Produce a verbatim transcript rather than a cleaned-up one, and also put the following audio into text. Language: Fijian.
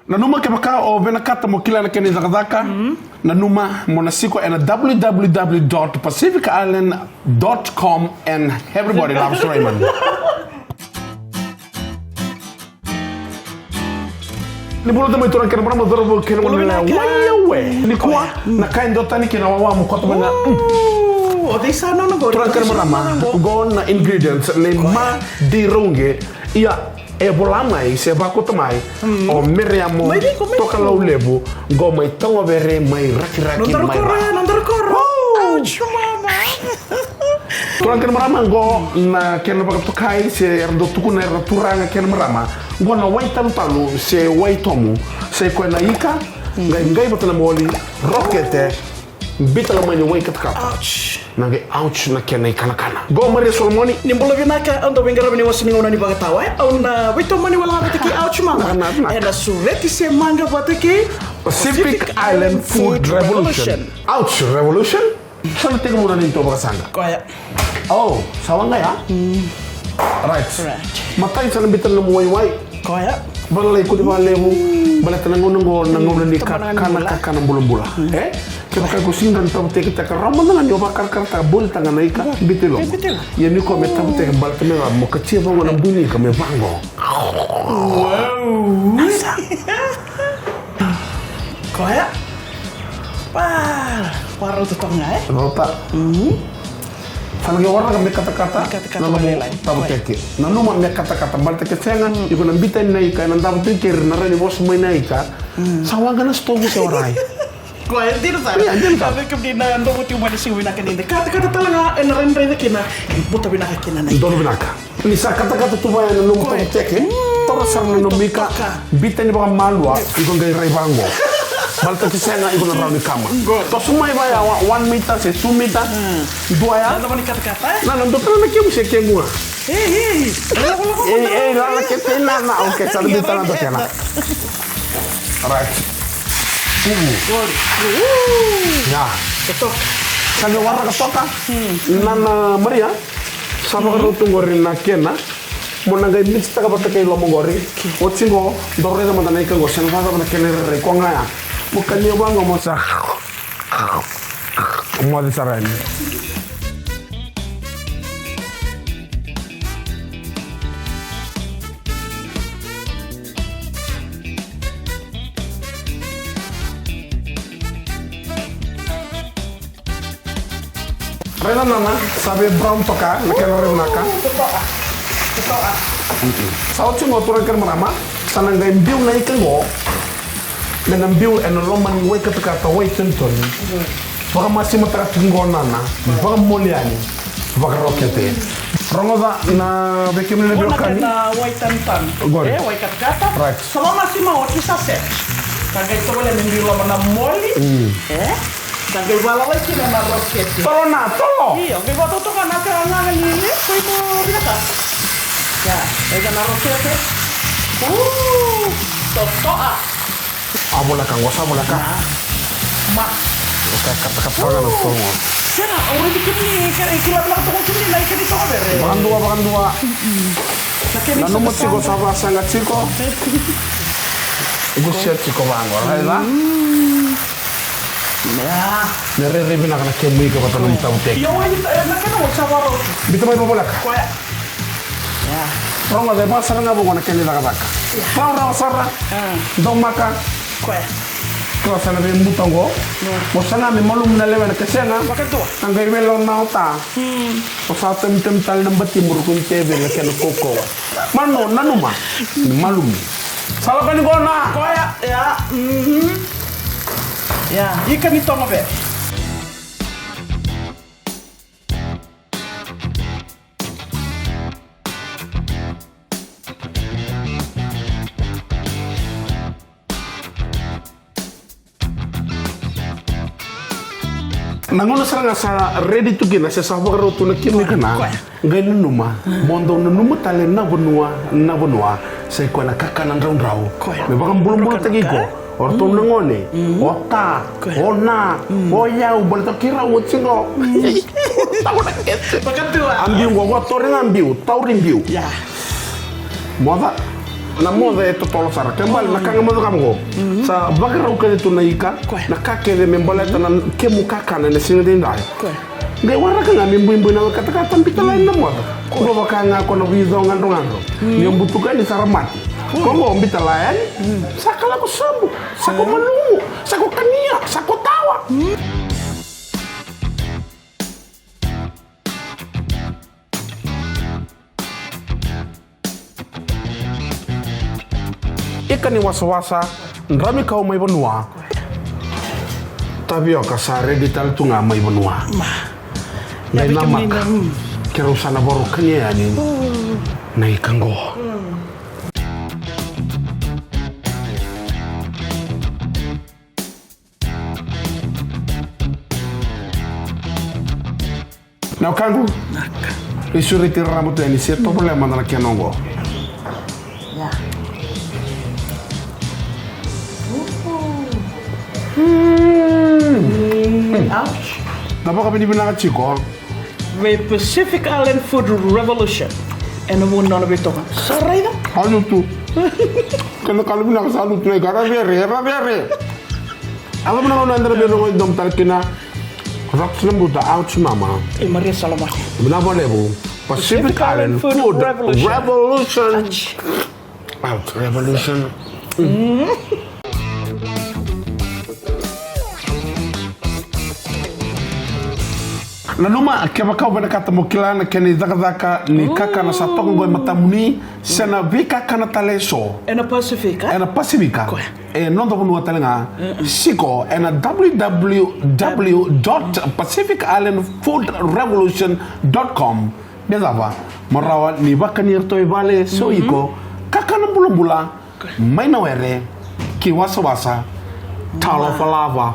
Nanuma kevaka o vinakata mo kila na kena icakacaka, nanuma mo na siko ena w w w dot pacific island dot com and everybody loves Raymond. Ni bula tamai turaga kei na marama, cauravou kei na goneyalewa. Wai, nikua na ka e dua tani kina wawa mo koto mai na. Turaga kei na marama, qo na ingredients nei Madi Rauqe. Ia, e vola mai se vakauta mai o Meriamo Tokalaulevu, qo mai Togovere, mai Rakiraki, mai Ra. Turaga kei na marama, qo na kena vakatokai se era dau tukuna era na turaga kei na marama, qo na wai talutalu se wai tomu, se koya na ika, qai qai vata na moli, rokete, bita lomani wai katakata. Na qai ouch na kena ikanakana. Qo Maria Solomoni. Ni bula vinaka, au dau veiqaravi ni wasa ni gauna ni vakatawa, e. Au na veitomani wale ga vata kei Ouch Mama. Ena sureti se maqa vata kei Pacific Island Food Revolution. Ouch Revolution. Sa na tekivu na neitou vakasaqa. Koya. O, sa waqa ya? Right. Matai sa na bita na nomu waiwai. Koya. Valalai kuni vakalevu. Baleta na gauna qo na gauna ni kakana, kakana bulabula. E? Kevaka iko sega ni tavuteke, teka rawa mada ga ni o vakarakarataka, bolitaka na ika, bita i loma. Ia ni ko me tavuteke, baleta me vaka mo katia vaqo na bui ni ika me vaqo. Koya. Pa, pa rauta toka ga, e? Rauta. Sa na qai waraka me katakata na nomu tavuteke. Nanuma me katakata, baleta ke sega, iko na bita na ika, ena davo tu i keri, na rai ni vosa mai na ika. Sa waqa na sitovu se warai. Koya, e dina sara. Ia, e dina sara. Vei kemuni na dou voti mai na siga vinaka ni da katakata tale ga, ena rai ni raica kina, buta vinaka kina na ika. Donu vinaka. Ni sa katakata tu vaya na nomu tavuteke, taura sara na nomu ika, bita ni vakamalua, iko qai rai vaqo. Baleta ke sega, iko na rawa ni kama. Toso mai vaya, wa-, one meter se two meter. Dua ya. Na, na dua tale na kemu se kemu ga. Ei, ei, lala kete na, na, okay, sa na bita na dua kena. Right. Ya. Sa na waraka toka. Nana Maria. Sa vakarau tu qori na kena. Mo na qai mixtaka vata kei loma qori. Oti qo, dou raica mada na ika qo, sa na cakacaka na kena irairai, ko ga ya. Mo kania vaqo mo sa. Moce sara yani. Raica nana, sa vei brown toka na kena rai vinaka. Sa oti qo turaga kei na marama, sa na qai biu na ika qo. Me na biu ena loma ni wai katakata, wai tonitoni. Vakamasimataka tiko qo nana, vakamoli yani, vakarokete. Rogoca na vei kemuni na veiwekani. Na wai tonitoni. Qori. E, wai katakata. Right. Sa vakamasima oti sa set. Sa qai tovolea me biu loma na moli. E? Sa qai valalai kina na rokete. Tolo na, tolo! Io, qai vakatotoka na ka gaga ni, ni, ko iko vinaka. Ia, e na rokete. Uu, totoa. A voleka qo, sa voleka. Ma. O ka katakata ga na togo. Sega, au raici kemuni, kila vinaka toka kemuni na ika ni Togovere. Vakadua, vakadua. Nanuma tiko, sa vakasaqa tiko. Qusia tiko vaqo, raica. Ia. Me rairai vinaka na kemu ika vata na nomu tavuteke. Io, wai, e, na kena wai sa varau. Biuta mai vavoleka. Koya. Ia. Rogoca, e vaka sara ga vaqo na kena icakacaka. Ia. Rawarawa sara. Domaka. Koya. Kila sa na veibuta qo. Mo saga me malumu na lewena ke sega. Vakadua. A qai veilawa na ota. O sa tamitami tale na bati mo ruku ni teveli na kena kaukauwa. Mano, nanuma. Ni malumu. Sa lako ni qo na. Koya, ia, mhm. Ia, ika ni Togovere. Na gauna sara ga sa redi tu kina, se sa vakarau tu na kemu ika na. Koya. Qai nanuma, mo dau nanuma tale na vanua, na vanua, sa i koya na kakana draudrau. Koya. Me vakabulabulataki iko, o ratou na gone, o ta, o na, o yau, baleta keirau oti qo. Vakadua. A biu qo, qo tauri ga biu, tauri biu. Ia. Moca. Na moca e totolo sara. Ke bale na ka ga moca ka vaqo. Sa vakarau kece tu na ika. Koya. Na ka kece me baleta na kemu kakana ena siga daidai. Koya. Qai waraka ga me buibui na wekataka ta bita la yani na moca. Koya. Qo vaka ga ko na vico gadrogadro. Ni butuka ni sara mati. Koya. Ko qo bita la yani. Sa ka lako sobu. Sa ko malumu. Sa ko kania. Sa ko tawa. Ika ni wasawasa, drami kau mai vanua. Tavioka sa redi tale tu ga mai vanua. Ma. Qai namaka. Keirau sa na varo kania yani. Na ika qo. Na wekaqu. Naka. Veisureti raraba tu yani se tovolea mada na kena oqo. Ia. Uhu. Mm. Mm. Ouch. Na vakavinavinaka tiko vei Pacific Island Food Revolution. Ena vuku ni nona veitokoni. Sa raica? Sa lutu. Kena ka vinaka sa lutu na ika, ra rere, ra rere. A lako na gauna eda na veirogo e domo tale kina. Rocks na buta, ouch mama. E Maria Salomone. Vinaka vakalevu. Pacific Island Food Revolution. Ouch, revolution. Nanuma, kevaka o vinakata mo kila na kena icakacaka ni kakana sa toka qo e matamuni, se na veikakana tale eso. Ena Pasifika? Ena Pasifika. Koya. E noda vanua tale ga. Siko ena w w w dot pacific island food revolution dot com. Me cava, mo rawa ni vakani iratou e vale, so iko, kakana bulabula, mai na were ki wasawasa, talofa lava.